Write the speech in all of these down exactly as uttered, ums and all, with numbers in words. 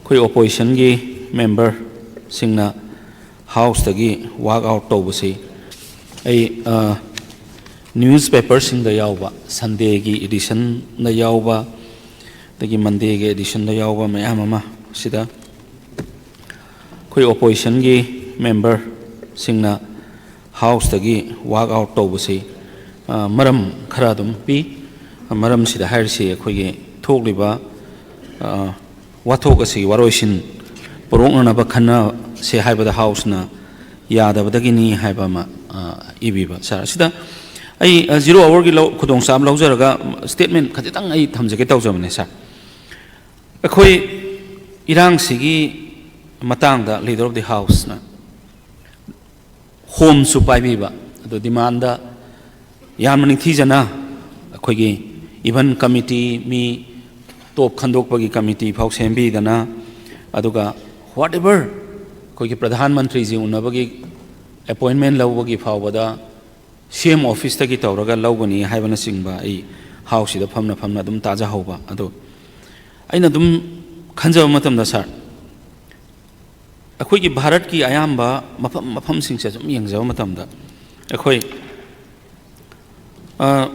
ꯑꯩꯈꯣꯏ ꯑꯣꯄꯣꯖꯤꯁꯟꯒꯤ ꯃꯦꯝꯕꯔꯁꯤꯡꯅ ꯍꯥꯎꯁꯇꯒꯤ ꯋꯥꯛ ꯑꯥꯎꯠ ꯇꯧꯕꯁꯤ ꯑꯩ, ꯑ, ꯅ꯭ꯌꯨꯁꯄꯦꯄꯔꯁꯤꯡꯗ ꯌꯥꯎꯕ, ꯁꯟꯗꯦꯒꯤ ꯏꯗꯤꯁꯟꯗ ꯌꯥꯎꯕ, ꯑꯗꯒꯤ ꯃꯟꯗꯦꯒꯤ ꯏꯗꯤꯁꯟꯗ ꯌꯥꯎꯕ ꯃꯌꯥꯝ ꯑꯃ ꯁꯤꯗ ꯑꯩꯈꯣꯏ ꯑꯣꯄꯣꯖꯤꯁꯟꯒꯤ ꯃꯦꯝꯕꯔꯁꯤꯡꯅ ꯍꯥꯎꯁꯇꯒꯤ ꯋꯥꯛ ꯑꯥꯎꯠ ꯇꯧꯕꯁꯤ, ꯑ, ꯃꯔꯝ ꯈꯔ ꯑꯗꯨꯝ ꯄꯤ꯫ ꯃꯔꯝꯁꯤꯗ ꯍꯥꯏꯔꯤꯁꯤ ꯑꯩꯈꯣꯏꯒꯤ ꯊꯣꯛꯂꯤꯕ, ꯑ, ꯋꯥꯊꯣꯛ ꯑꯁꯤꯒꯤ ꯋꯥꯔꯣꯏꯁꯤꯟ ꯄꯨꯔꯣꯛꯅꯅꯕ ꯈꯟꯅꯁꯦ ꯍꯥꯏꯕꯗ ꯍꯥꯎꯁꯅ ꯌꯥꯗꯕꯗꯒꯤꯅꯤ ꯍꯥꯏꯕ ꯑꯃ, ꯑ, ꯏꯕꯤꯕ꯫ ꯁꯥꯔ, ꯑꯁꯤꯗ ꯑꯩ, ꯑ, ꯖꯤꯔꯣ ꯑꯋꯥꯔꯒꯤ ꯂꯧ-, ꯈꯨꯗꯣꯡꯆꯥꯕ ꯂꯧꯖꯔꯒ ꯁ꯭ꯇꯦꯠꯃꯦꯟ ꯈꯖꯤꯛꯇꯪ ꯑꯩ ꯊꯝꯖꯒꯦ ꯇꯧꯖꯕꯅꯦ, ꯁꯥꯔ꯫ ꯑꯩꯈꯣꯏ ꯏꯔꯥꯡꯁꯤꯒꯤ ꯃꯇꯥꯡꯗ Leader of the Houseꯅ ꯍꯣꯝꯁꯨ ꯄꯥꯏꯕꯤꯕ, ꯑꯗꯨ ꯗꯤꯃꯥꯟꯗ ꯌꯥꯝꯅ ꯅꯤꯡꯊꯤꯖꯅ ꯑꯩꯈꯣꯏꯒꯤ ꯏꯚꯟ ꯀꯃꯤꯇꯤ, ꯃꯤ ꯇꯣꯞ ꯈꯟꯗꯣꯛꯄꯒꯤ ꯀꯃꯤꯇꯤ ꯐꯥꯎ ꯁꯦꯝꯕꯤꯗꯅ, ꯑꯗꯨꯒ whatever ꯑꯩꯈꯣꯏꯒꯤ ꯄ꯭ꯔꯙꯥꯟ ꯃꯟꯇ꯭ꯔꯤꯁꯤ ꯎꯅꯕꯒꯤ ꯑꯦꯄꯣꯏꯟꯃꯦꯟ ꯂꯧꯕꯒꯤ ꯐꯥꯎꯕꯗ ꯁꯤ ꯑꯦꯝ ꯑꯣꯐꯤꯁꯇꯒꯤ ꯇꯧꯔꯒ ꯂꯧꯒꯅꯤ ꯍꯥꯏꯕꯅꯆꯤꯡꯕ ꯑꯩ ꯍꯥꯎꯁꯁꯤꯗ ꯐꯝꯅ ꯐꯝꯅ ꯑꯗꯨꯝ ꯇꯥꯖꯍꯧꯕ꯫ ꯑꯗꯣ ꯑꯩꯅ ꯑꯗꯨꯝ ꯈꯟꯖꯕ ꯃꯇꯝꯗ, ꯁꯥꯔ, ꯑꯩꯈꯣꯏꯒꯤ ꯚꯥꯔꯠꯀꯤ ꯑꯌꯥꯝꯕ ꯃꯐꯝ ꯃꯐꯝꯁꯤꯡꯁꯦ ꯁꯨꯝ ꯌꯦꯡꯖꯕ ꯃꯇꯝꯗ, ꯑꯩꯈꯣꯏ, ꯑ,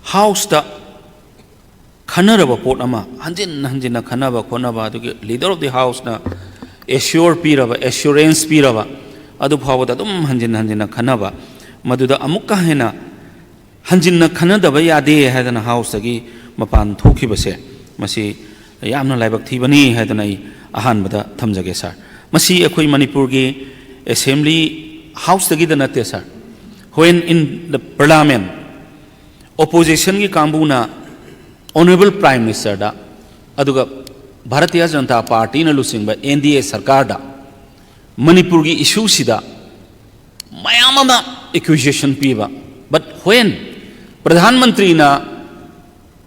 ꯍꯥꯎꯁꯇ ꯈꯟꯅꯔꯕ ꯄꯣꯠ ꯑꯃ ꯍꯟꯖꯤꯟ ꯍꯟꯖꯤꯟꯅ ꯈꯟꯅꯕ ꯈꯣꯠꯅꯕ, ꯑꯗꯨꯒꯤ Leader of the Houseꯅ ꯑꯦꯁ꯭ꯌꯣꯔ ꯄꯤꯔꯕ, ꯑꯦꯁ꯭ꯌꯨꯔꯦꯟꯁ ꯄꯤꯔꯕ, ꯑꯗꯨ ꯐꯥꯎꯕꯗ ꯑꯗꯨꯝ ꯍꯟꯖꯤꯟ ꯍꯟꯖꯤꯟꯅ ꯈꯟꯅꯕ, ꯃꯗꯨꯗ ꯑꯃꯨꯛꯀ ꯍꯦꯟꯅ ꯍꯟꯖꯤꯟꯅ ꯈꯟꯅꯗꯕ ꯌꯥꯗꯦ ꯍꯥꯏꯗꯅ ꯍꯥꯎꯁꯇꯒꯤ ꯃꯄꯥꯟ ꯊꯣꯛꯈꯤꯕꯁꯦ, ꯃꯁꯤ ꯌꯥꯝꯅ ꯂꯥꯏꯕꯛ ꯊꯤꯕꯅꯤ ꯍꯥꯏꯗꯅ ꯑꯩ ꯑꯍꯥꯟꯕꯗ ꯊꯝꯖꯒꯦ, ꯁꯥꯔ꯫ ꯃꯁꯤ ꯑꯩꯈꯣꯏ ꯃꯅꯤꯄꯨꯔꯒꯤ ꯑꯦꯁꯦꯝꯕ꯭ꯂꯤ ꯍꯥꯎꯁꯇꯒꯤꯗ ꯅꯠꯇꯦ, ꯁꯥꯔ꯫ When in the parliament, ꯑꯣꯄꯣꯖꯤꯁꯟꯒꯤ ꯀꯥꯡꯕꯨꯅ ꯑꯣꯅꯔꯦꯕꯜ ꯄ꯭ꯔꯥꯏꯝ ꯃꯤꯅꯤꯁꯇꯔꯗ, ꯑꯗꯨꯒ ꯚꯥꯔꯇꯤꯌ ꯖꯅꯇꯥ ꯄꯥꯔꯇꯤꯅ ꯂꯨꯆꯤꯡꯕ ꯑꯦꯟ ꯗꯤ ꯑꯦ ꯁꯔꯀꯥꯔꯗ ꯃꯅꯤꯄꯨꯔꯒꯤ ꯏꯁꯨꯁꯤꯗ ꯃꯌꯥꯝ ꯑꯃ ꯑꯦꯀ꯭ꯌꯨꯖꯦꯁꯟ ꯄꯤꯕ, but when ꯄ꯭ꯔꯙꯥꯟ ꯃꯟꯇ꯭ꯔꯤꯅ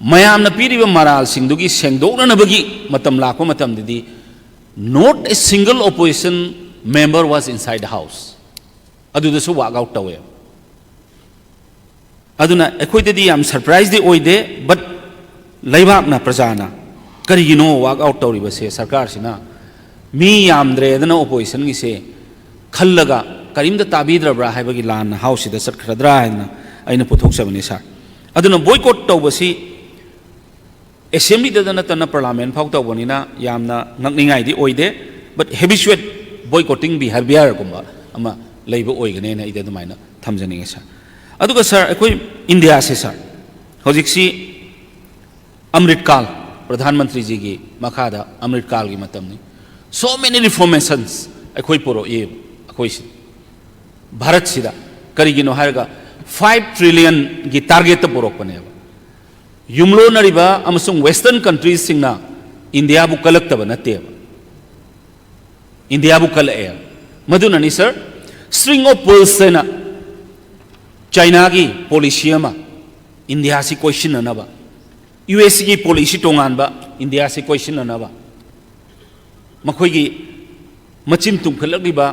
ꯃꯌꯥꯝꯅ ꯄꯤꯔꯤꯕ ꯃꯔꯥꯜꯁꯤꯡꯗꯨꯒꯤ ꯁꯦꯡꯗꯣꯛꯅꯅꯕꯒꯤ ꯃꯇꯝ ꯂꯥꯛꯄ ꯃꯇꯝꯗꯗꯤ, not a single opposition member was inside the house꯫ ꯑꯗꯨꯗꯁꯨ ꯋꯥꯛ ꯑꯥꯎꯠ ꯇꯧꯋꯦ꯫ ꯑꯗꯨꯅ ꯑꯩꯈꯣꯏꯗꯗꯤ ꯌꯥꯝ ꯁꯔꯄ꯭ꯔꯥꯏꯁꯇꯤ ꯑꯣꯏꯗꯦ, but ꯂꯩꯕꯥꯛꯅ, ꯄ꯭ꯔꯖꯥꯅ ꯀꯔꯤꯒꯤꯅꯣ walk out ꯇꯧꯔꯤꯕꯁꯦ? ꯁꯔꯀꯥꯔꯁꯤꯅ ꯃꯤ ꯌꯥꯝꯗ꯭ꯔꯦꯗꯅ oppositionꯒꯤꯁꯦ ꯈꯜꯂꯒ ꯀꯔꯤꯝꯇ ꯇꯥꯕꯤꯗ꯭ꯔꯕ꯭ꯔꯥ ꯍꯥꯏꯕꯒꯤ ꯂꯥꯟꯅ Houseꯁꯤꯗ ꯆꯠꯈ꯭ꯔꯗ꯭ꯔꯥ ꯍꯥꯏꯅ ꯑꯩꯅ ꯄꯨꯊꯣꯛꯆꯕꯅꯤ, sir꯫ ꯑꯗꯨꯅ boycott ꯇꯧꯕꯁꯤ Assemblyꯗꯗ ꯅꯠꯇꯅ Parliament ꯐꯥꯎ ꯇꯧꯕꯅꯤꯅ ꯌꯥꯝꯅ ꯉꯛꯅꯤꯡꯉꯥꯏꯗꯤ ꯑꯣꯏꯗꯦ, but habitual boycotting behaviourꯒꯨꯝꯕ ꯑꯃ ꯂꯩꯕ ꯑꯣꯏꯒꯅꯦꯅ ꯑꯩꯗꯤ ꯑꯗꯨꯃꯥꯏꯅ ꯊꯝꯖꯅꯤꯡꯉꯦ, sir꯫ ꯑꯗꯨꯒ, sir, ꯑꯩꯈꯣꯏ ꯏꯟꯗꯤꯌꯥꯁꯦ, sir, ꯍꯧꯖꯤꯛꯁꯤ ꯑꯃ꯭ꯔꯤꯠ ꯀꯥꯜ, ꯄ꯭ꯔꯙꯥꯟ ꯃꯟꯇ꯭ꯔꯤꯖꯤꯒꯤ ꯃꯈꯥꯗ ꯑꯃ꯭ꯔꯤꯠ ꯀꯥꯜꯒꯤ ꯃꯇꯝꯅꯤ꯫ So many reformations ꯑꯩꯈꯣꯏ ꯄꯨꯔꯛꯏ ꯑꯩꯈꯣꯏꯁꯤ ꯚꯥꯔꯠꯁꯤꯗ꯫ ꯀꯔꯤꯒꯤꯅꯣ ꯍꯥꯏꯔꯒ five trillionꯒꯤ targetꯇ ꯄꯨꯔꯛꯄꯅꯦꯕ꯫ ꯌꯨꯝꯂꯣꯟꯅꯔꯤꯕ ꯑꯃꯁꯨꯡ Western countriesꯁꯤꯡꯅ ꯏꯟꯗꯤꯌꯥꯕꯨ ꯀꯜꯂꯛꯇꯕ ꯅꯠꯇꯦꯕ, ꯏꯟꯗꯤꯌꯥꯕꯨ ꯀꯜꯂꯛꯑꯦ꯫ ꯃꯗꯨꯅꯅꯤ, sir, string of pearls ꯍꯥꯏꯅ ꯆꯥꯏꯅꯥꯒꯤ policy ꯑꯃ ꯏꯟꯗꯤꯌꯥꯁꯤ ꯀꯣꯏꯁꯤꯟꯅꯅꯕ, USꯒꯤ policy ꯇꯣꯉꯥꯟꯕ ꯏꯟꯗꯤꯌꯥꯁꯤ ꯀꯣꯏꯁꯤꯟꯅꯅꯕ, ꯃꯈꯣꯏꯒꯤ ꯃꯆꯤꯟ ꯇꯨꯝꯈꯠꯂꯛꯂꯤꯕ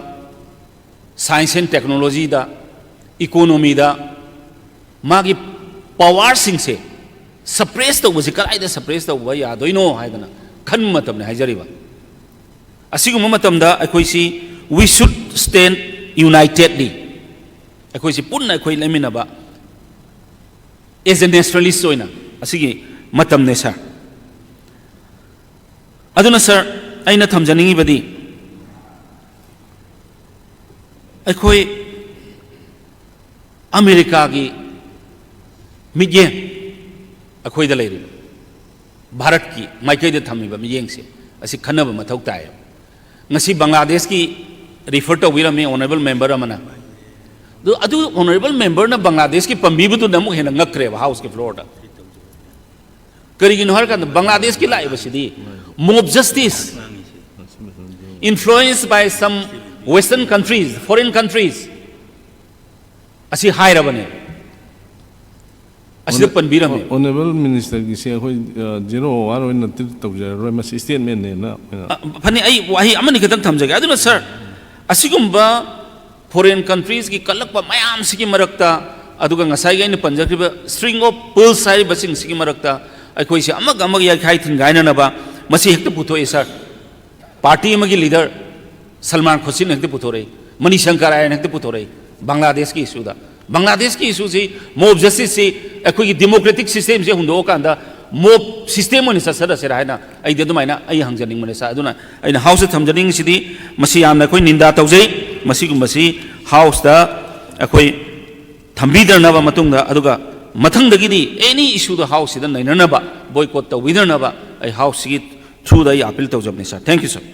science and technologyꯗ, economyꯗ ꯃꯥꯒꯤ powerꯁꯤꯡꯁꯦ suppress ꯇꯧꯕꯁꯤ ꯀꯗꯥꯏꯗ suppress ꯇꯧꯕ ꯌꯥꯗꯣꯏꯅꯣ ꯍꯥꯏꯗꯅ ꯈꯟꯕ ꯃꯇꯝꯅꯤ ꯍꯥꯏꯖꯔꯤꯕ꯫ ꯑꯁꯤꯒꯨꯝꯕ ꯃꯇꯝꯗ ꯑꯩꯈꯣꯏꯁꯤ we should stand unitedly, ꯑꯩꯈꯣꯏꯁꯤ ꯄꯨꯟꯅ ꯑꯩꯈꯣꯏ ꯂꯩꯃꯤꯟꯅꯕ as a nationalist ꯑꯣꯏꯅ ꯑꯁꯤꯒꯤ ꯃꯇꯝꯅꯦ, sir꯫ ꯑꯗꯨꯅ, sir, ꯑꯩꯅ ꯊꯝꯖꯅꯤꯡꯉꯤꯕꯗꯤ ꯑꯩꯈꯣꯏ ꯑꯃꯦꯔꯤꯀꯥꯒꯤ ꯃꯤꯠꯌꯦꯡ, ꯑꯩꯈꯣꯏꯗ ꯂꯩꯔꯤꯕ ꯚꯥꯔꯠꯀꯤ ꯃꯥꯏꯀꯩꯗ ꯊꯝꯃꯤꯕ ꯃꯤꯠꯌꯦꯡꯁꯦ ꯑꯁꯤ ꯈꯟꯅꯕ ꯃꯊꯧ ꯇꯥꯏꯌꯦꯕ꯫ ꯉꯁꯤ ꯕꯪꯒ꯭ꯂꯥꯗꯦꯁꯀꯤ refer ꯇꯧꯕꯤꯔꯝꯃꯤ honourable member ꯑꯃꯅ꯫ ꯑꯗꯨ, ꯑꯗꯨ honourable memberꯅ ꯕꯪꯒ꯭ꯂꯥꯗꯦꯁꯀꯤ ꯄꯟꯕꯤꯕꯗꯨꯅ ꯑꯃꯨꯛ ꯍꯦꯟꯅ ꯉꯛꯈ꯭ꯔꯦꯕ Houseꯀꯤ floorꯗ꯫ ꯀꯔꯤꯒꯤꯅꯣ ꯍꯥꯏꯔꯀꯥꯟꯗ ꯕꯪꯒ꯭ꯂꯥꯗꯦꯁꯀꯤ ꯂꯥꯛꯏꯕꯁꯤꯗꯤ mob justice, influenced by some Western countries, foreign countries ꯑꯁꯤ ꯍꯥꯏꯔꯕꯅꯦ꯫ ꯑꯁꯤꯗ ꯄꯟꯕꯤꯔꯝꯃꯦ꯫ Honourable Ministerꯒꯤꯁꯦ ꯑꯩꯈꯣꯏ, ꯑ, zero hour ꯑꯣꯏꯅ treat ꯇꯧꯖꯔꯔꯣꯏ, ꯃꯁꯤ statementꯅꯦꯅ ꯑꯩꯈꯣꯏꯅ ꯑ, ꯐꯅꯤ, ꯑꯩ ꯋꯥꯍꯩ ꯑꯃꯅꯤ ꯈꯛꯇꯪ ꯊꯝꯖꯒꯦ꯫ ꯑꯗꯨꯅ, sir, ꯑꯁꯤꯒꯨꯝꯕ foreign countriesꯀꯤ ꯀꯜꯂꯛꯄ ꯃꯌꯥꯝꯁꯤꯒꯤ ꯃꯔꯛꯇ, ꯑꯗꯨꯒ ꯉꯁꯥꯏꯒꯤ ꯑꯩꯅ ꯄꯟꯖꯈ꯭ꯔꯤꯕ string of pearls ꯍꯥꯏꯔꯤꯕꯁꯤꯡꯁꯤꯒꯤ ꯃꯔꯛꯇ ꯑꯩꯈꯣꯏꯁꯦ ꯑꯃꯒ ꯑꯃꯒ ꯌꯩꯈꯥꯏ ꯊꯤꯟꯒꯥꯏꯅꯅꯕ ꯃꯁꯤ ꯍꯦꯛꯇ ꯄꯨꯊꯣꯛꯑꯦ ꯁꯥꯔ꯫ ꯄꯥꯔꯇꯤ ꯑꯃꯒꯤ ꯂꯤꯗꯔ ꯁꯜꯃꯥꯟ ꯈꯨꯁꯤꯟꯅ ꯍꯦꯛꯇ ꯄꯨꯊꯣꯔꯛꯏ, ꯃꯅꯤꯁꯪꯀꯔ ꯑꯥꯌꯟ ꯍꯦꯛꯇ ꯄꯨꯊꯣꯔꯛꯏ ꯕꯪꯒ꯭ꯂꯥꯗꯦꯁꯀꯤ ꯏꯁꯨꯗ꯫ ꯕꯪꯒ꯭ꯂꯥꯗꯦꯁꯀꯤ ꯏꯁꯨꯁꯤ, ꯃꯣꯕ ꯖꯁꯇꯤꯁꯁꯤ ꯑꯩꯈꯣꯏꯒꯤ ꯗꯦꯃꯣꯀ꯭ꯔꯦꯇꯤꯛ ꯁꯤꯁꯇꯦꯝꯁꯤ ꯍꯨꯟꯗꯣꯛꯑꯀꯥꯟꯗ ꯃꯣꯕ ꯁꯤꯁꯇꯦꯝ ꯑꯣꯏꯅ ꯆꯠꯆꯔꯁꯤꯔꯥ ꯍꯥꯏꯅ ꯑꯩꯗꯤ ꯑꯗꯨꯃꯥꯏꯅ ꯑꯩ ꯍꯪꯖꯅꯤꯡꯕꯅꯦ ꯁꯥꯔ꯫ ꯑꯗꯨꯅ ꯑꯩꯅ ꯍꯥꯎꯁꯇ ꯊꯝꯖꯅꯤꯡꯉꯤꯁꯤꯗꯤ ꯃꯁꯤ ꯌꯥꯝꯅ ꯑꯩꯈꯣꯏ ꯅꯤꯟꯗꯥ ꯇꯧꯖꯩ꯫ ꯃꯁꯤꯒꯨꯝꯕꯁꯤ ꯍꯥꯎꯁꯇ ꯑꯩꯈꯣꯏ ꯊꯝꯕꯤꯗꯅꯕ ꯃꯇꯨꯡꯗ, ꯑꯗꯨꯒ ꯃꯊꯪꯗꯒꯤꯗꯤ ꯑꯦꯅꯤ ꯏꯁꯨꯗ ꯍꯥꯎꯁꯁꯤꯗ ꯅꯩꯅꯅꯕ, ꯕꯣꯏꯀꯣꯠ ꯇꯧꯕꯤꯗꯅꯕ ꯑꯩ ꯍꯥꯎꯁꯁꯤꯒꯤ ꯊ꯭ꯔꯨꯗ ꯑꯩ ꯑꯥꯄꯤꯜ ꯇꯧꯖꯕꯅꯤ ꯁꯥꯔ꯫ Thank you sir.